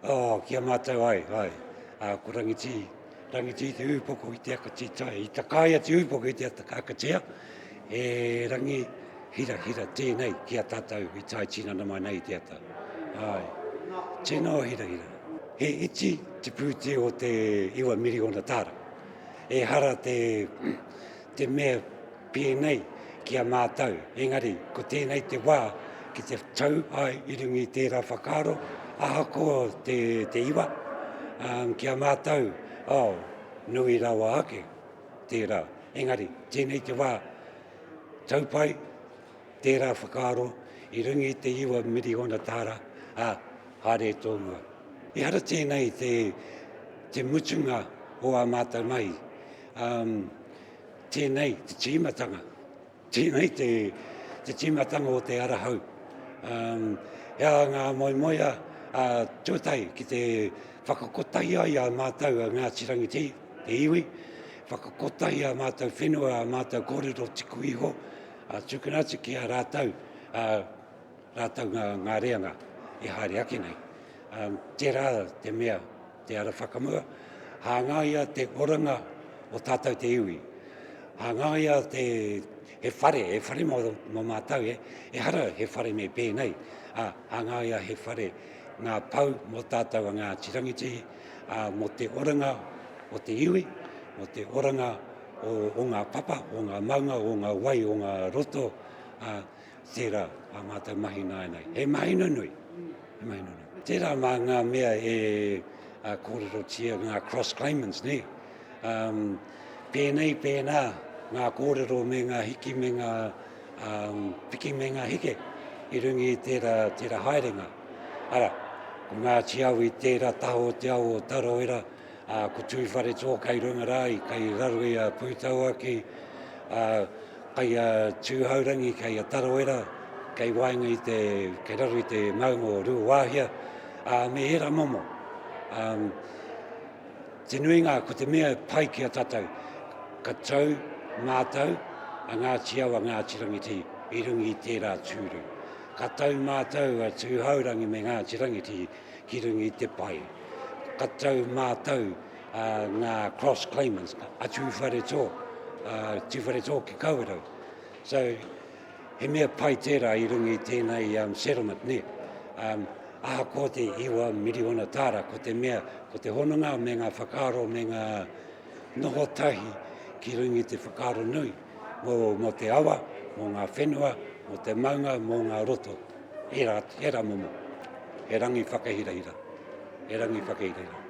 Oh, ki a mātou ai, ai. Ā, ko Rangitī, Rangitī te ūpoko i te aka tītai. I takaia te ūpoko i te akatea, e rangi hirahira tēnei ki a tātou i tae tinana mai nei i te ata. Ai, tino hirahira. He iti te pūtea o te iwa miriona tāra. Ehara te, te mea pēnei ki a mātou, engari ko tēnei te wā ki te tau ai i runga i tērā whakaaro, ahakoa te, te iwa, um, ki a mātou, oh, nui rawa ake tērā. Engari, tēnei te wā, tau pai tērā whakaaro i runga i te iwa miriona tāra, ā, haere tōmua. Ehara tēnei te, te mutunga o ā mātou mahi. Um, Tēnei te tīmatanga, tēnei te, te tīmatanga o te ara hou. Um, he aha ngā moemoea a tuatahi ki te whakakotahi ai a mātou a Ngāti Rangitihi, te iwi, whakakotahi a mātou whenua, a mātou kōrero tiku iho, a tukuna atu ki a rātou, a rātou ngā, ngā reanga e haere ake nei. Um, tērā te mea te ara whakamua, hangaia te oranga o tātou te iwi. Hangaia te, he whare, he whare mō, mō mātou, e, ehara he whare me pēnei, ā, hangaia he whare ngā pou mō tātou a Ngāti Rangitihi, ā, mō te oranga o te iwi, mō te oranga o, o ngā papa, o ngā maunga, o ngā wai, o ngā roto, ā, tērā ā mātou mahi nāianei. He mahi nunui, he mahi nunui. Tērā mā ngā mea e kōrerotia ngā cross claimants, nē? Um, pēnei, pēnā, ngā kōrero me ngā hiki me ngā um, piki me ngā heke i runga i tērā, tērā haerenga. Ara, ko Ngāti Awa i tērā taha o te awa o Tarawera, ā, ko Tūwharetoa kei runga rā, i kei raro i a Pūtauaki, ā, Kei a Tūhourangi, kei a Tarawera, kei waenga i te, kei raro i te maunga o Ruawāhia, ā, me ērā momo. Ā, te nuinga, ko te mea pai ki a tātou, ka tau mātou a Ngāti Awa, Ngāti Rangitihi i runga i tērā tūru. Ka tau mātou a Tūhourangi me Ngāti Rangitihi ki runga i te pai. Ka tau mātou ngā cross claimants, a Tūwharetoa, a Tūwharetoa ki Kawerau. So, he mea pai tērā i runga i tēnei um, settlement, nē. Um, ahakoa te iwa miriona tāra, ko te mea, ko te hononga me ngā whakaaro me ngā noho tahi ki runga i te whakaaro nui mō, mō te awa, mō ngā whenua, mō te maunga, mō ngā roto. Ērā, ērā momo. He rangi whakahirahira. He rangi whakahirahira.